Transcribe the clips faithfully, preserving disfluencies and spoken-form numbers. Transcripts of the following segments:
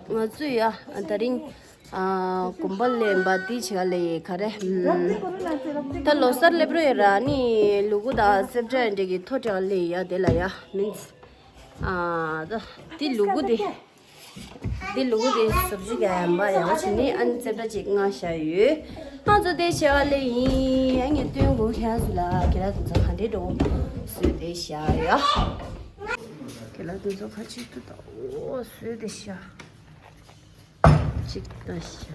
ང་ཚོས་ཡ་ད་རིང་ཨ་དགོན་པ་ལས་འབའ་དེ་བྱེད་ག་ལས་ཡི་ག་རེ། ད་ལོ་གསར་སླེབས་རོགས་ཡོད་ར་ནི་ལུ་གུ་དང་སེམས་ཁྲལ་འདྲེ་གི་ཐོ་དྲག་ལས་ཡ་དེ་ལ་ཡ་མིན། ཨ་ད་དེ་ལུ་གུ་དེ། དེ་ལུ་གུ་དེ་སབ་ཇི་ག་ཡ་འབའ་ཡ་བ་བྱེད་ནི་ཨ་ནི་རྩེ་བྲ་ཅིག་ང་བཞག་ཡོད། ང་ཚོ་དེ་བྱེད་ག་ལས་ཡིན། ཨ་ངས་སྟོན་དགོས་ཁྱེད་རང་ཚོ་ལ་ཁྱེད་རང་ཚོ་ག་འདྲེ་འགྲོ་བཟོས་དེ་བཞག་ཡ། ཁྱེད་རང་ཚོ་ཁ་ཆེ་ཏུ་ད་འོ་བཟོས་དེ་བཞག་ཅིག་ལྟ་ཤག་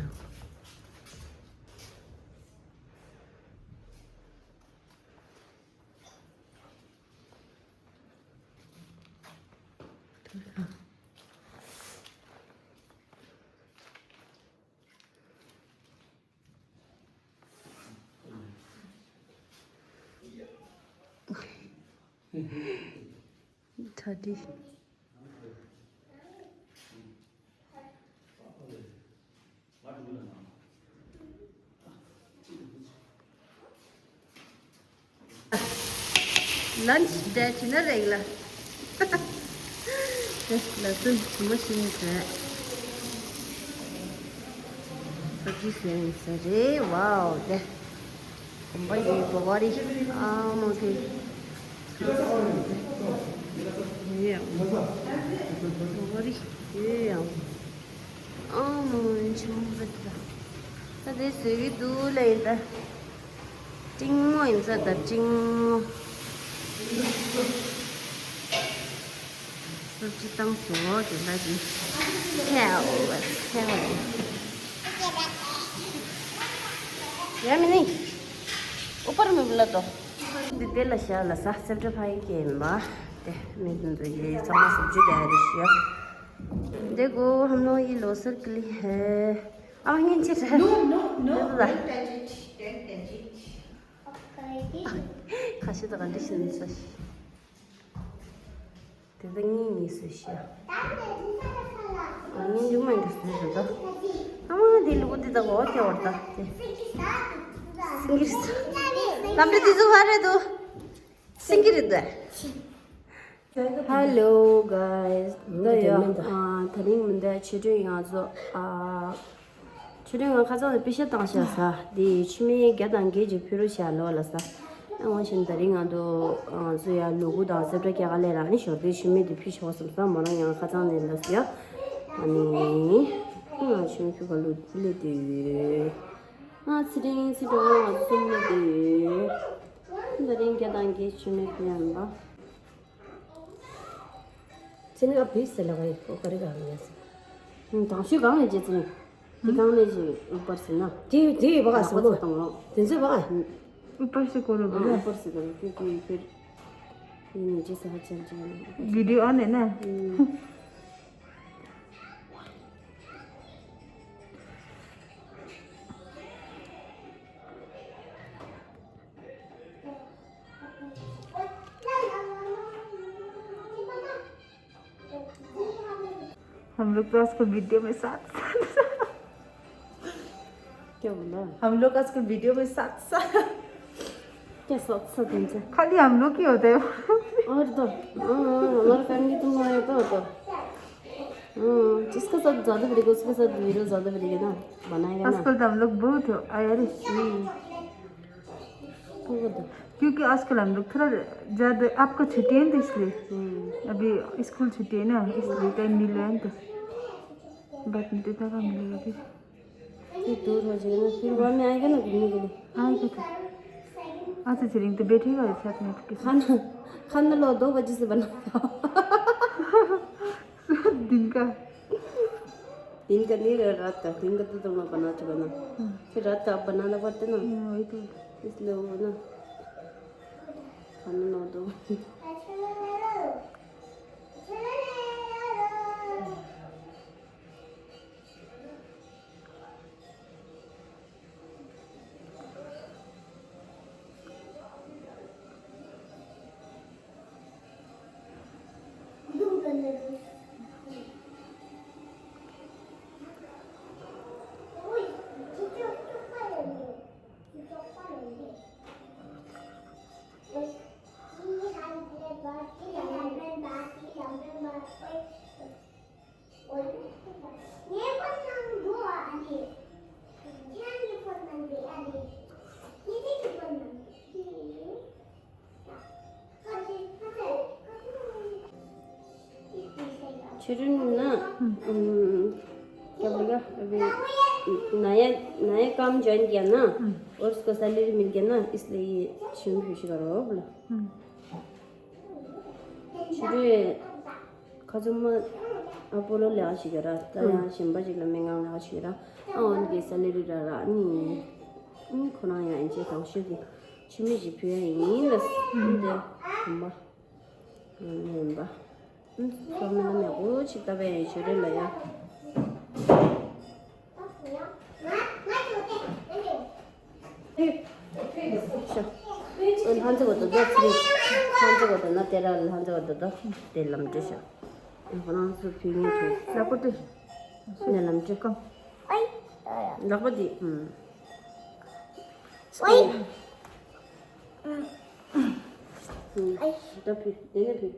ད་དེ། ལན་ཆི་འདྲ་བྱེད་ན་རེག་ལ། དེ་ལ་སུན་ཆི་མ་ཤི་ནི་ཟེར། སབ་ཇི་ཟེར་ནི་ཟེར་རེད། ཝའོ་དེ། གོམ་པ་ཡོད་གོ་བ་རི། ཨ་མ་གི། ཡོད་ཡང་། གོ་བ་རི། ཡོད་ཡང་། ཨ་མ་ཆུང་མ་ད། ད་དེ་བཟོས་ཀྱི་འདུག་ལ་ཡིན་ད། ཀྲིང་མོ་ཡིན་ས་ད་ཀྲིང་མོ། སོ་ཅི་བཏང་སོ་དེ་འདྲ་ཅིག་ཁྱེད་འོ་བ་ཁྱེད་འོ། ཡ་མི་ནི། ཨོ་པར་མི་བུ་ལ་ཏོ། འདི་དེ་ལ་ཤ་ལ་ས་སེབ་ཏྲ་ཕ་ཡི་ཀེ་ཡིན་པ། དེ་མི་འདི་ཚོ་ཡི་ཚང་མ་སུབ་ཇུ་དེ་རེ་ཤི་ཡ། देखो हम लोग ये लोसर के लिए है। अब हिंदी से No, no, no, don't touch it, don't touch it. ཁ་ཤས་དང་འདི་ཤིན་ས་ཤི། དེ་ལྟ་ངེད་གཉིས་སུ་ཤི། ཨ་ངེད་འཇུག་མ་འདི་སུ་རེད་ད། ཨ་མ་དེ་ལུག་དེ་ད་འོ་ཁྱེད་བར་ད་དེ། སིང་གི་རེད། ལམ་འདི་དེ་ཚོ་ཧ་རེད་དོ། སིང་གི་རེད་ད། Hello guys. འདི་ཡ་ཨ་ད་རིང་མི་འདི་ཆེ་གྲོས་ང་ཚོ་ཨ། ཆུ་ཕྲན་ང་ཁ་སང་ལ་པི་ཤ་བཏང་ཤག་ས་དེ་ཆུ་མིག་བརྒྱ་དང་བརྒྱད་ཅིག་ཕུལ་རོགས་ཤག་ལོ་ལ་ས། ཨ་ངོ་ཤེས་ད་རིང་ང་ཚོ་ང་ཚོ་ཡ་ལུ་གུ་དང་སེབ་ཏྲ་རྒྱ་ག་ལས་རང་ནི་ཞོར་དུ་ཆུ་མིག་དེ་ཕུལ་ཆོག་བསམ་ས་མོ་རང་ཡང་ཁ་སང་ནས་ལ་སི་ཡ། ཨ་ནི་ང་ཆུ་མིག་ཕུལ་ག་ལུ་ལེ་དེ་ཡོད། ང་ཚེ་རིང་ཚེ་འགྲོ་ང་ཚོ་གསུམ་ལེ་དེ་ཡོད། ད་རིང་བརྒྱ་དང་བརྒྱད་ཆུ་མིག་ཕུལ་ཡ་མིན་པ། ཁྱེད་ནི་ཨ་བི་སེ་ལ་ག་ཡི་ཁོ་ག་རི་ག་མི་ཡ་སི། དང་ཤོས་གང་ལས་རྗེ་ཚེ་རིང་། དེ་གང་ལས་རྗེ་ཨུ་པར་སི་ན། དེ་དེ་ཡི་བ་ག་སོ་ལག་པ་ཚོ་དང་ལོ། དེ་ཚོ་བ་ག་ཨུ་པར་སི་ཀོ་རོ་བ་ཨུ་པར་སི་དང་ཀུ་ཀུ་ཡི་ཕེར། ཡིན་ནི་རྗེ་ས་ཧ་ཅང་ཅང་། བི་ཌི་ཨོ་ནས་ན། हम लोग तो आजकल वीडियो में साथ साथ क्या बोला? हम लोग आजकल वीडियो में साथ साथ क्या साथ साथ हुन्छ? खाली हम लोग ही होते हैं। और तो हाँ, हमारा फैमिली तो होता। हाँ, जिसके साथ ज्यादा बनेगा उसके साथ वीडियो ज्यादा बनेगा ना, बनाएगा ना। आजकल तो हम लोग बहुत हो आया रे। क्योंकि आजकल हम लोग थोड़ा ज्यादा आपका छुट्टी है ना, इसलिए। अभी स्कूल छुट्टी है ना, इसलिए टाइम मिल रहा है ना। तो बात में तो इतना काम मिलेगा फिर। फिर दूर हो जाएगा ना, फिर बाद में आएगा ना घूमने के लिए। आएगा तो। अच्छा, चलेंगे तो बैठेगा साथ में आपके साथ। खाना, खाना लो, दो बजे से बना। दिन का। दिन का नहीं रहा, रात का। दिन का तो तुम लोग बना चुका ना। फिर रात का आप बनाना पड़ता ना। हाँ, वही तो। इसलिए वो ना खाना ना दो। ཕྱི་རུ་ན། ཨུམ། क्या बोलेगा अभी? नया नया काम ज्वाइन किया ना। और उसको सैलरी मिल गया ना, इसलिए ये शिम खुशी करो बोला। ཕྱི་རུ་ཁ་ཚུམ་ཨ་པོ་ལོ་ལས་ཞིག་ར་ད་ཡང་གཞན་པ་ཞིག་ལ་མི་ངང་ལས་ཞིག་ར། ཨ་འོན་ཏེ་སེ་ལེ་རི་ར་ར་ནི། ཨུམ། ཁོ་རང་ཡང་ཨིན་ཇི་གང་ཤོད་ཀྱི་ཕྱི་མི་ཞིག་ཕུལ་ཡ་ཡིན་ལ། ཨུམ། དེ་གོམ་པ་ངན་པ། ཨུམ། ཚོ་མི་ལ་མེ་གོ་ཅིག་ལྟ་བའི་ཡང་ཞོ་རེ་ལ་ཡ། ཤ། ལྷ་འཛི་བ་དོ་དོ་ཚི་རེ། ལྷ་འཛི་བ་དོ་ན་དེ་ར་ལྷ་འཛི་བ་དོ་དོ་དེ་ལམ་འདྲེ་ཤ། ཁོ་རང་ཚོ་ཕི་ངེ་ཚོ་ལག་པ་དེ་ནས་ལམ་འདྲེ་ཀམ། ལག་པ་དེ་ཨུམ། ཨུམ། ད་ཕི་དེ་ནས་ཕི།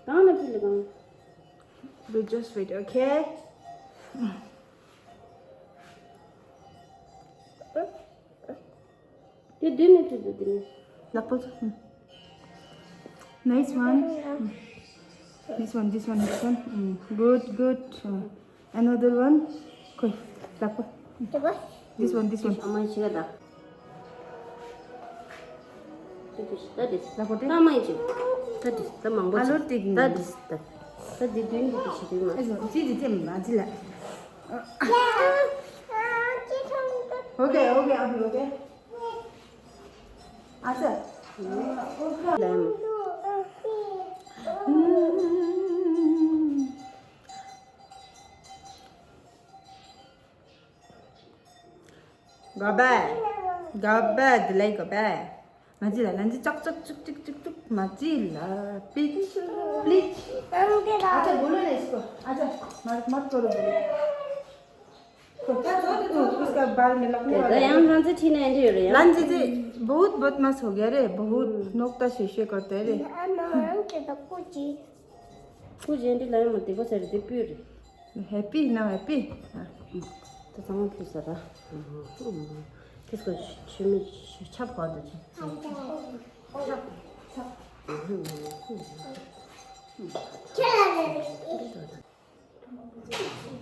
གང་ལ་ཕི་ལ་གང་། We just wait, okay? དེ་བདུན་ནས་ཕི་དུ་དེ་ནས། ལག་པ་ཚོ། Nice one. This one, this one, this one. Mm, good, good. Uh, Another one. ཁོས། ལག་པ། This one, this one. ཨ་མ་ཡི་ཆི་ག་ད། ད་དེ་ད་དེ་ལག་པ་དེ། ད་ཨ་མ་ཡི་ཆི། ད་དེ་ད་མང་པོ་ཨ་ལོ་ཅིག་དེ་ད་དེ་ད། ད་དེ་བདུན་དེ་དེ་ཞིག་དུས་མ། ཨེ་ཟོ་ཅི་དེ་ཅི་མ་ཅི་ལ། Okay, okay, I'll be okay. ཨ་ཙི། ལམ། ག་བ། ག་བ་དེ་ལས་ག་བ། ང་ཅི་ལ་ལན་ཅི་ཅག་ཅག་ཅུག་ཅུག་ཅུག་ཅུག་མ་ཅི་ལ་པིག་པིག་ཨ་ཅག་གོ་ལོ་ནས་སྐོ་ཨ་ཅག་མར་མར་ཏོ་རུ་གོ་ལོ། ཁོ་ད་ཚོ་དེ་ཚོ་ཨུ་སྐ་བར་མི་ལག་ནས། ད་ཡང་ལན་ཅི་ཁྲིད་ནས་འདི་ཡོད་རེད་ཡང་། ལན་ཅི་ཅི་བུད་བུད་མ་སོ་ག་རེ་བུད་ནོག་ད་ཤེ་ཤེ་གོ་དེ་རེད། ཁོ་ཅི་འདི་ལ་ཡང་མ་དེ་གོ་ཟེར་དེ་སྤུས་རེད། Happy, now happy. ད་ཚང་མ་ཕུལ་ས་ར། ཁྱེད་ཀྱི་ཆུ་མིག་ཆུ་ཆབ་གོ་དུ་ཆུ། ཆབ་ཆབ།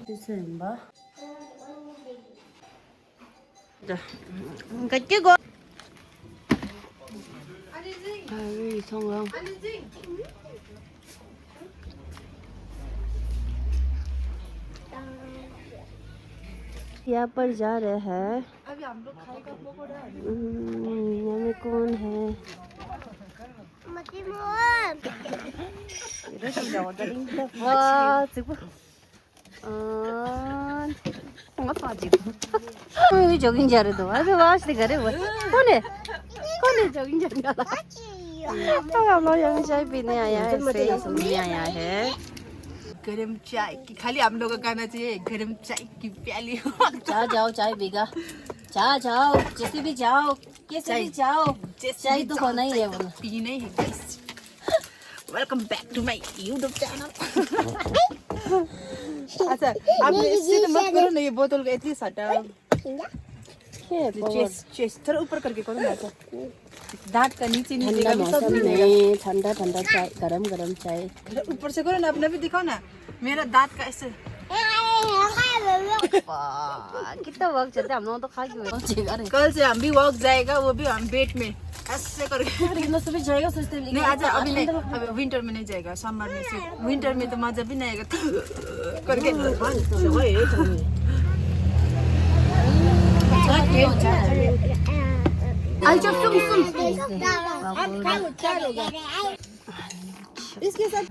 དེ་ཚོ་ཡིན་པ། ད། ག་སྐྱེ་གོ། ཨ་རི་སོང་ལ། यहाँ पर जा रहे हैं। अभी हम लोग खाएगा पकोड़ा। हम्म, यहाँ में कौन है? मती मोहन। वाह, देखो। हाँ। मत पाजी। कोई भी जॉगिंग जा रहे तो, अरे वाह, से करे वो। कौन है? कौन है जॉगिंग जाने वाला? तो हम लोग यहाँ चाय पीने आया है, ऐसे ही घूमने आया है। गरम चाय की, खाली हम लोग का कहना चाहिए, गरम चाय की प्याली। जा, जाओ, चाय पीगा। जा, जाओ, जैसे भी जाओ। कैसे भी जाओ, जैसे चाय भी तो जाओ, होना ही है बोलो। पीना ही है, guys। Welcome back to my YouTube channel। अच्छा, आपने इससे तो मत करो ना, ये बोतल को इतनी सटा। चेस, चेस, थोड़ा ऊपर करके करो ना। अच्छा, दांत का नीचे, नीचे का भी सब मौसम में ठंडा ठंडा चाय, गरम गरम चाय। थोड़ा ऊपर से करो ना, अपना भी दिखाओ ना। मेरा दांत का ऐसे। वाह, कितना वर्क चलता है, हम लोग तो खा के वर्क चेक कर रहे हैं। कल से हम भी वर्क जाएगा, वो भी हम बेड में ऐसे करके। अरे, इतना सुबह जाएगा सोचते हैं, लेकिन नहीं, अच्छा, अभी नहीं, अभी विंटर में नहीं जाएगा, समर में से। विंटर में तो मजा भी नहीं आएगा। करके। अच्छा, सुन, सुन। आप खाओ, चार हो गया। इसके साथ